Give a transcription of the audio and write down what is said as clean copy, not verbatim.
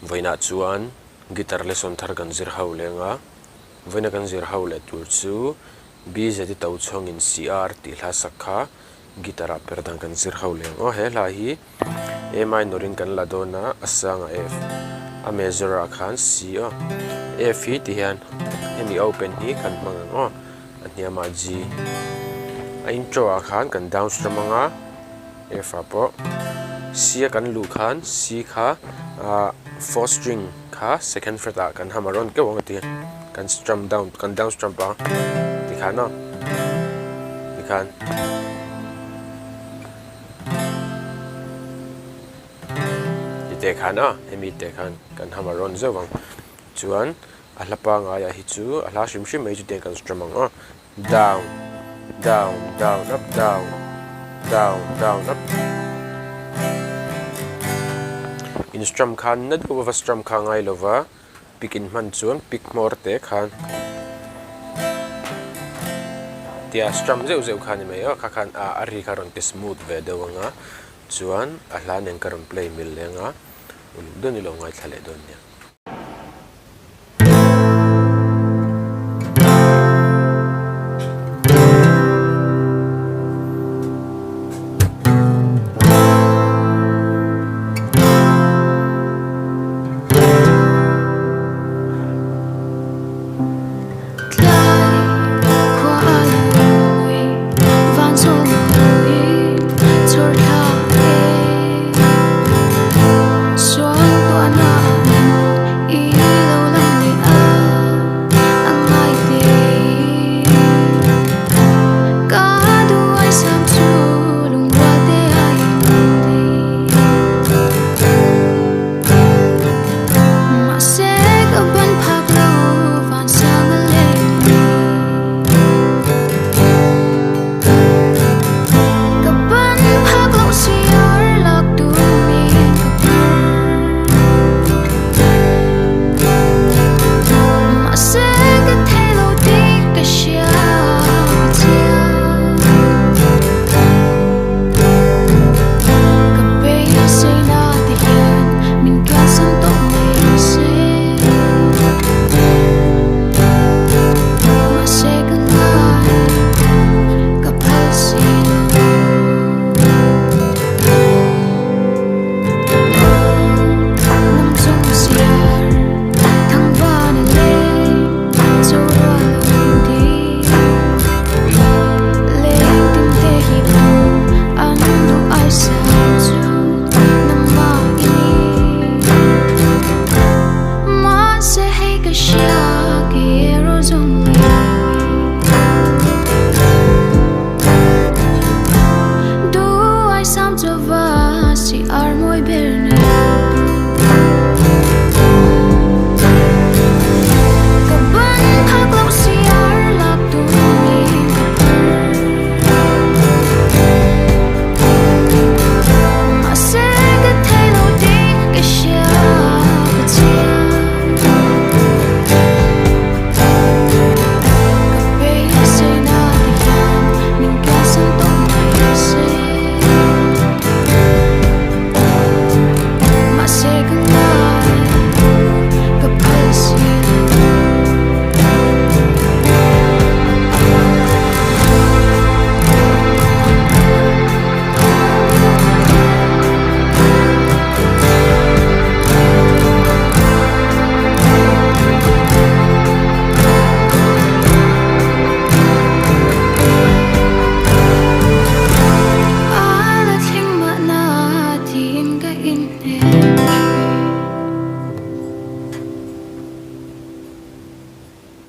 Vawiinah chuan guitar lesson thar kan zir ho leng a, vawiina kan zir ho leh tur chu BZ i to chhawngin CR tih hla sak kha guitar ah per dan kan zir ho leng aw. He hla hi A minor in kan la dawn a, a sangah F, a major ah khan C aw. F hi ti hian hemi open hi kan hmang ang aw, a hniamah G. A intro ah khan kan down strum ang a. F ah pawh C a kan luh khan C kha ah fourth string kha second fret ah kan hammer rawn keuh ang a ti kan strum down kan down strum pah a tikhan aw tikhan ti teh khan aw hemi teh khan kan hammer rawn zeuh ang chuan a hla pangai ah hi chu a hla hrim hrim mai chu tiang kan strum ang aw. Down, down, down, up, down, down, down, up. In strum khan na deuh va strum kha ngai lo va, pick in hman chuan pick hmawr te khan tia strum zeuh zeuh kha ni mai a, kha khan a a ri kha rawn ti smooth ve deuh ang a, chuan a hla nen ka rawn play mil leng a, uluk deuh ni lo ngaithla leh dawn nia.